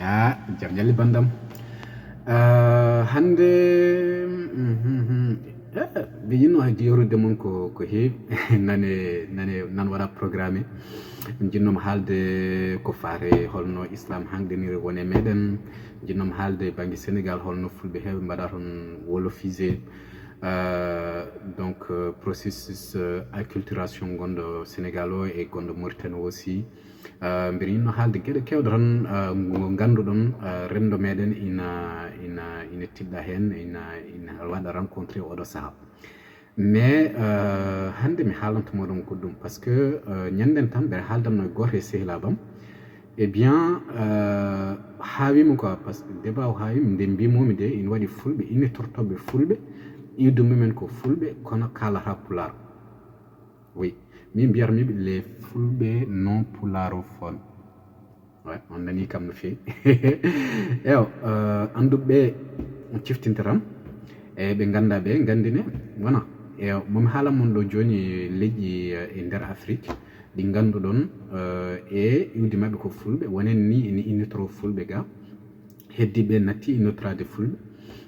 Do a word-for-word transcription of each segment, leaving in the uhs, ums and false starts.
Ah, jam ñalli bandam. Ah, hannde, mhm, mhm. Eh, mi yinno hay jewrude mon ko, ko heewi. Nane, nane, nan waɗa programme. Jinnoomi haalde ko faare holno islam hanɗiniri wone meɗen. Jinnoomi haalde bannge Sénégal holno fulɓe heewɓe mbaɗa toon wolofisé. Euh, donc, euh, processus, euh, acculturation gonɗo Sénégal o e gonɗo Mauritanie aussi. Euh, mbiɗa yinno haalde geɗe kewɗe tan, euh, ngo ngannduɗon, euh, renndo meɗen ina, ina, ina tiɗɗa heen, ina, ina waɗa rencontré oɗo saha. Mais, euh, hannde mi haalanta moɗon goɗɗum, parce que, euh, ñanden tan mbeɗa haaldanno e gooto e sehilabam. Eh bien, euh, haawima quoi, parce que débat o haawima, nde mbimomi de, ina waɗi fulɓe, ina tortoɓe fulɓe, iwdi mumen ko fulɓe, kono kaalata pulaar. Oui, min mbiyatmi ɓe les fulɓe non pulaarofone. Ouais, on nani kam no feewi. Eyo, euh, annduɓe ɓe ciftinta tan. E ɓe ngannda ɓe, nganndine, wona. Eyo, momi haalan mon ɗo jooni leƴƴi, euh, e nder Afrique, ɗi ngannduɗon, euh, e iwdi maɓɓe ko fulɓe, wonen ni ina innitoro fulɓe ga. Heddiiɓe natti innotoraade fulɓe.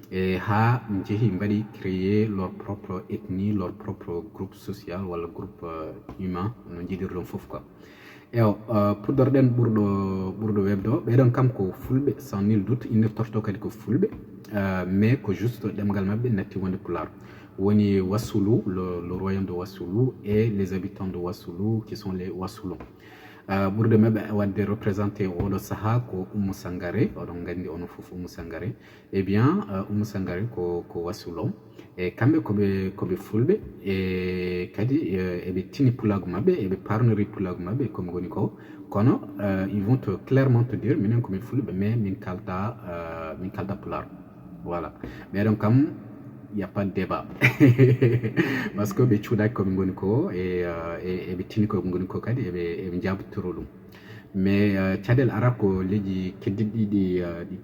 E haa njehi mbaɗi créer leur propre ethnie, leur propre groupe social walla groupe, euh, humain, no njiɗirɗon fof quoi. Eyo, euh, puɗɗorɗen ɓurɗo, ɓurɗo weeɓde o. Ɓeɗon kam ko fulɓe, sans nul doute, innitorto kadi ko fulɓe, euh, mais ko juste ɗemngal maɓɓe natti wonde pulaar. Woni Wassoulou, le, le royaume de Wassoulou et les habitants de Wassoulou, qui sont les Wassoulons. Euh, ɓurde maɓɓe waɗde représenté oɗo saha ko Oumou Sangaré, oɗon nganndi onon fof Oumou Sangaré. Eh bien, euh, Oumou Sangaré ko, ko Wassoulon. E kamɓe ko ɓe, ko ɓe fulɓe, e kadi, euh, eɓe tini pulaagu maɓɓe, eɓe parnori pulaagu maɓɓe, ko ɓe ngoni ko. Kono, euh, ils vont te, clairement te dire, minen ko min fulɓe, mais min kalta, euh, min kalta pulaar. Voilà. Ɓeɗon kam, y a pas de débat. Parce que ɓe cuuɗaki ko ɓe ngoni ko, e, euh, e, eɓe tini ko ɓe ngoni ko kadi, eɓe, eɓe njaabotoro ɗum. Mais, euh, caɗeele ara ko leƴƴi keddiɗi ɗi, euh, ɗi,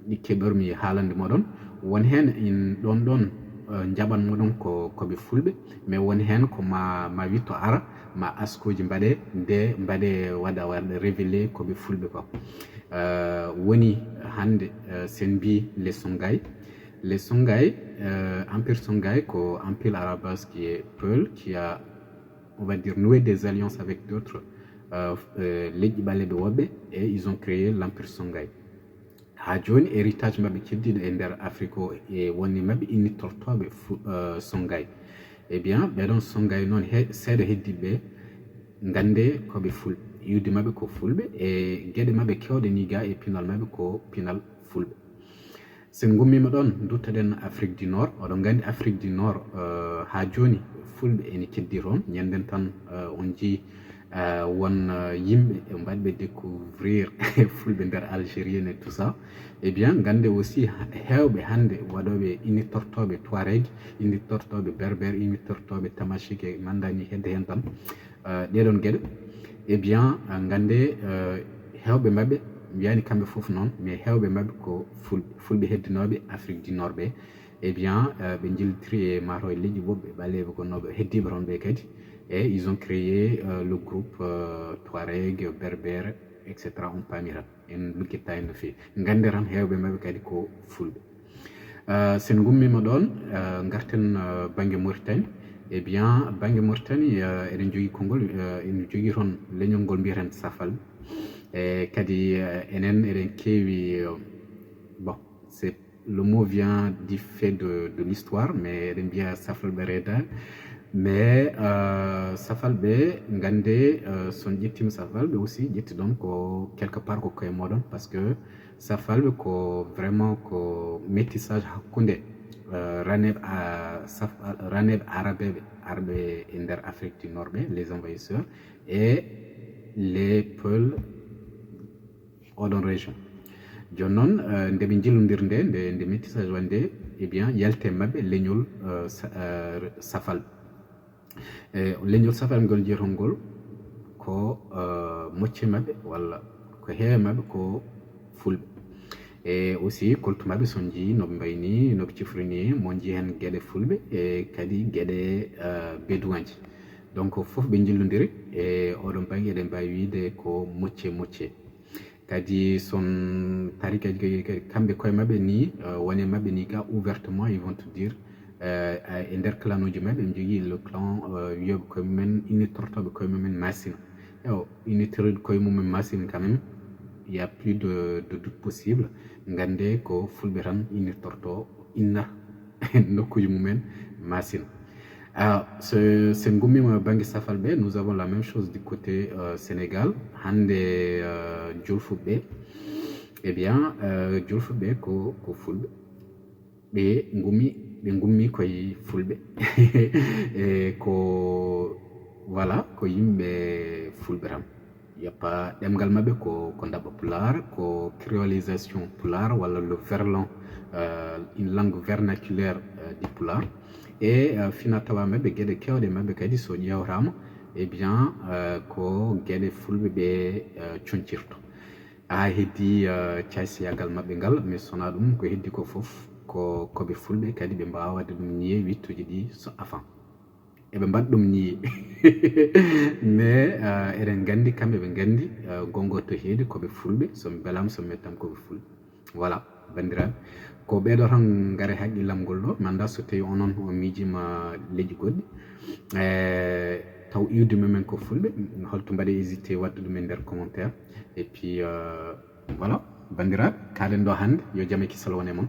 ɗi keɓormi haalande moɗon. Won heen in ɗon ɗon, euh, njaɓan moɗon ko, ko ɓe fulɓe. Mais won heen ko ma, ma witto ara, ma askooji mbaɗe, nde mbaɗe waɗa, waɗa révélé ko ɓe fulɓe ko. Euh, woni hannde, euh, sen mbi les Songhai. Les Songhai, euh, empire Songhai ko empire à la base qui est Peul, qui a, on va dire, noué des alliances avec d'autres, euh, euh, leƴƴi ɓaleeɓe woɓɓe, et ils ont créé l'empire Songhai. Haa jooni, héritage maɓɓe keddiiɗo e nder Afrique o, e wonde maɓɓe innitortooɓe fu-, euh, Songhai. Eh bien, ɓeɗon Songhai noon he-, seeɗa heddiiɓe ɓe, ngannde ko ɓe fulɓe. Iwdi maɓɓe ko fulɓe, e geɗe maɓɓe kewɗe ni ga e pinal maɓɓe ko pinal fulɓe. Sen ngummiima ɗoon, nduttoɗen Afrique du Nord. Oɗon nganndi Afrique du Nord, euh, haa jooni fulɓe ene keddii toon. Ñannden tan, euh, on njii, euh, won, euh, yimɓe e mbaɗɓe découvrir fulɓe nder Algérie et tout ça. Eh bien, ngannde aussi ha-, heewɓe hannde waɗooɓe innitortooɓe Touareg, innitortooɓe Berbère, innitortooɓe Tamashek e nannda ni hedde heen tan. Euh, ɗeɗon geɗe, eh bien, euh, ngannde, euh, heewɓe maɓɓe, mi wiyaani kamɓe fof noon, mais heewɓe maɓɓe ko fulɓe, fulɓe heddinooɓe Afrique du Nord ɓe. Eh bien, euh, ɓe njillitiri e mato e leƴƴi woɓɓe ɓaleeɓe gonnooɓe heddiiɓe toon ɓe kadi. Et ils ont créé, euh, le groupe, euh, Touareg, Berbère, et cetera. On paami tan. En luggitta heen no feewi. Ngannde tan heewɓe maɓɓe kadi ko fulɓe. Euh, sen ngummiima ɗoon, euh, ngarten, euh, bannge Mauritanie. Eh bien, bannge Mauritanie, euh, eɗen njogii konngol, euh, eɗen njogii toon leñol ngol mbiyaten Safalɓe. E kadi, euh, enen eɗen keewi, euh, bon, c'est, le mot vient du fait de, de l'histoire, mais eɗen mbiya Safalɓe reedaani. Mais, euh, Safalɓe, ngannde, euh, so on ƴettiima Safalɓe aussi, ƴettiɗon ko quelque part ko koye mooɗon, parce que Safalɓe ko vraiment ko métissage hakkunde, euh, raneeɓe, a, Saf-, raneeɓe arabeeɓe arɓe e nder Afrique du Nord ɓe, les envahisseurs, et les Peuls oɗon région. Jooni noon, euh, nde ɓe njillondir nde, nde, nde métissage wande, eh bien, yalti e maɓɓe leñol, euh, Sa-, euh, Safalɓe. E leñol Safalɓe ngol jiyetee ngol ko, euh, mocce maɓɓe walla ko heewe maɓɓe ko fulɓe. E aussi koltu maɓɓe so on njii no ɓe mbayi ni, no ɓe cifri ni, mo njii heen geɗe fulɓe e kadi geɗe, euh, bédouinji. Donc fof ɓe njillondiri e oɗon bannge, eɗen mbaawi wiyde ko mocce mocce. Kadi son tari kadi kamɓe koye maɓɓe ni, woni maɓɓe ni ga ouvertement ils vont te dire, e nder clanuji maɓɓe ɓe jogii le clan, wiyoɓe koye mumen innitortoɓe koye mumen masina. Ewo, innitorɗo koye mumen masina quand même, il y a plus de, de doute possible. Gande ko fulɓe tan innitorto inna nokkuji mumen masina. Ah, so sen gummima bangge safal ɓe, nous avons la même chose du côté, euh, Sénégal. Hande, euh, julfuɓe, eh bien, euh, julfuɓe ko, ko fulɓe. Ɓe gummi, ɓe gummi koye fulɓe. E ko, voilà, ko yimɓe fulɓe tan. Yoppa ɗemgal maɓɓe ko, ko ndaɓɓa pulaar, ko créolisation pulaar walla le verlan, euh, une langue vernaculaire, euh, du pulaar. E, euh, fina tawa maɓɓe, geɗe kewɗe maɓɓe kadi so ƴeewtama, eh bien, euh, ko geɗe fulɓe ɓe, euh, concirto. Ha heddi, euh, caysiyagal maɓɓe ngal, mais sona ɗum ko heddi ko fof ko, ko ɓe fulɓe kadi ɓe mbawa wadde ɗum niye wittuji ɗi so afan. Eɓe mbaɗa ɗum ni. Mais, euh, eɗen nganndi kamɓe ɓe nganndi, euh, gongo to heedi ko ɓe fulɓe, so mi belaama so mi mettam ko ɓe fulɓe. Voilà, banndiraaɓe, ko ɓeeɗo tan ngare haqqillam ngol ɗo, mi annda so tawi onon on miijima leƴƴi goɗɗi, e taw iwdi mumen ko fulɓe. Holto mbaɗe hésité waɗde ɗum e nder commentaire? Et puis, euh, voilà, banndiraaɓe, kaɗen ɗo hannde, yo jam e kisal wone mon.